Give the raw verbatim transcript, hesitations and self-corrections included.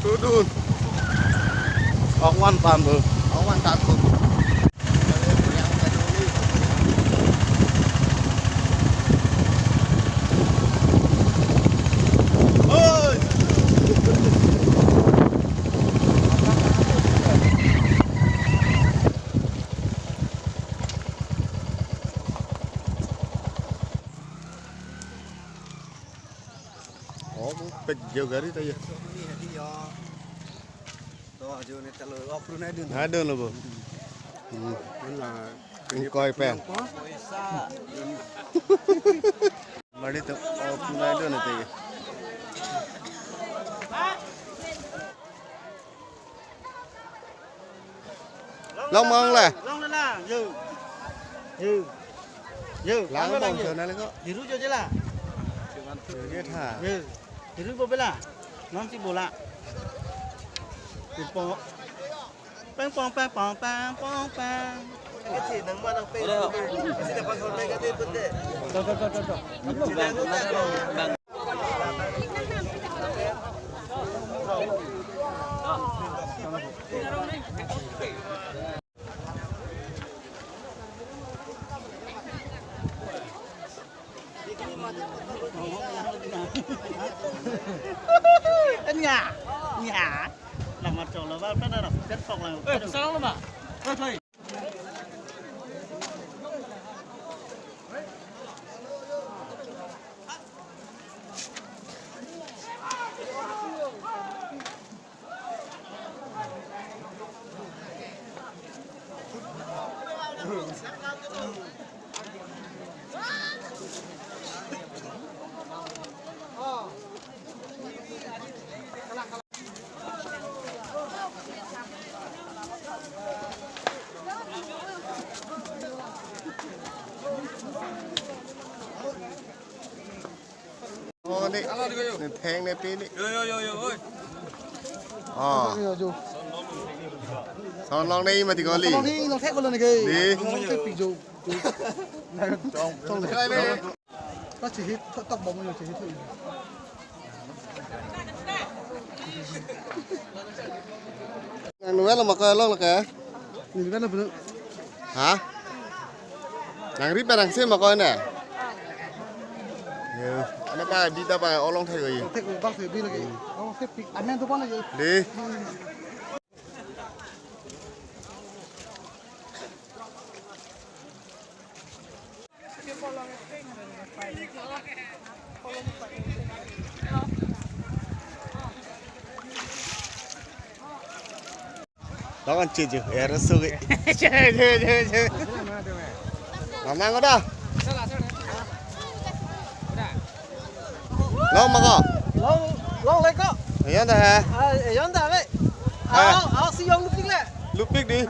Dun. Ong van tan bo. Ong van tan bo. Oi. Oh, pek jauh gari ta ya. To ajo ne talo apru na dun. Adun lo bo. Hmm. Ingkoi pen. Mari to apru na dun te. Long mong le. Long le la. Yo. Yo. Yo. Lang long mong le yo. Chona le ko. Hiru jo je la. Yo je tha. Yo. Hiru bo bela. Non si bola. Ping pong. Ping pong, ping pong, ping pong, ping. Kasi nang mana ping. Kasi dapat sampai kasi pun deh. To, to, to, to, to. Nya, nya. Lama cholo ba, pen aro, pen pok lang. Eh, salam lo ba. Eh, thoi. Oh, ne, ne theng ne pi ne. Yo, yo, yo, yo, oi. Oh. Yo, yo. Son long ne mati kali. Son long ne, long thek ko lo ne ke. Di. Long thek pi jo. Chong, chong. Chong. Ta chihit, tok bom yo chihit. Nang nunga lo mako along lo ke? Nunga lo bro. Ha? Nang ri parang se mako na? Yo. Ana pa bi ta pa along thai ko yi. Thek bang se bi lagi. Oh, se pik. Amen to pa lagi. Di. Lawan cheju, ya, resu ke. Cheju, cheju, cheju. Manang udah. Long mako. Long, long le ko. Ayan dah, eh. Ah, ayan dah, le. Ah. Aw, aw, si yong lupik le. Lupik di.